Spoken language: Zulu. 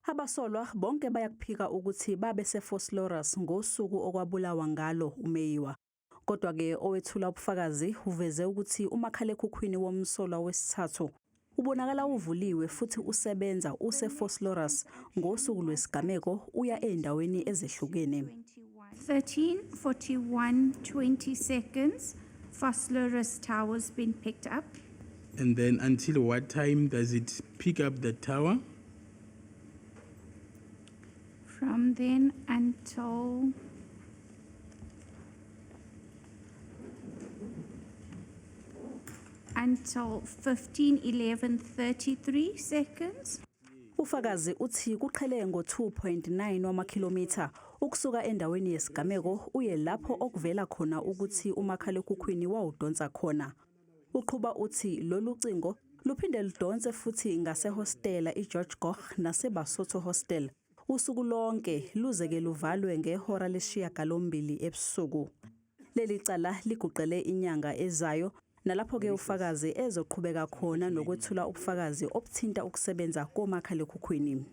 Abasolwa bonke bayakuphika ukuthi babeseVosloorus ngosuku okwabulawa ngalo uMeyiwa. Kodwa-ke owethula ubufakazi uveze ukuthi umakhalekhukhwini womsolwa wesithathu ubonakala uvuliwe futhi usebenza useVosloorus ngosuku lwesigameko uya ezindaweni ezehlukene. 13:41:20 seconds, Vosloorus Tower's been picked up. And then until what time does it pick up the tower? From then until 15:11:33 seconds. Ufakazi uthi kuqhele ngo-2.9 wamakhilomitha ukusuka endaweni yesigameko uye lapho okuvela khona ukuthi umakhalekhukhwini wawudonsa khona. Uqhuba uthi lolu cingo luphinde ludonse futhi ngasehostela iGeorge Goch naseBasotho Hostel usuku lonke luze-ke luvalwe ngehora lesishiyagalombili ebusuku. Leli cala liguqele inyanga ezayo nalapho-ke ufakazi ezoqhubeka khona nokwethula ubufakazi obuthinta ukusebenza komakhalekhukhwini.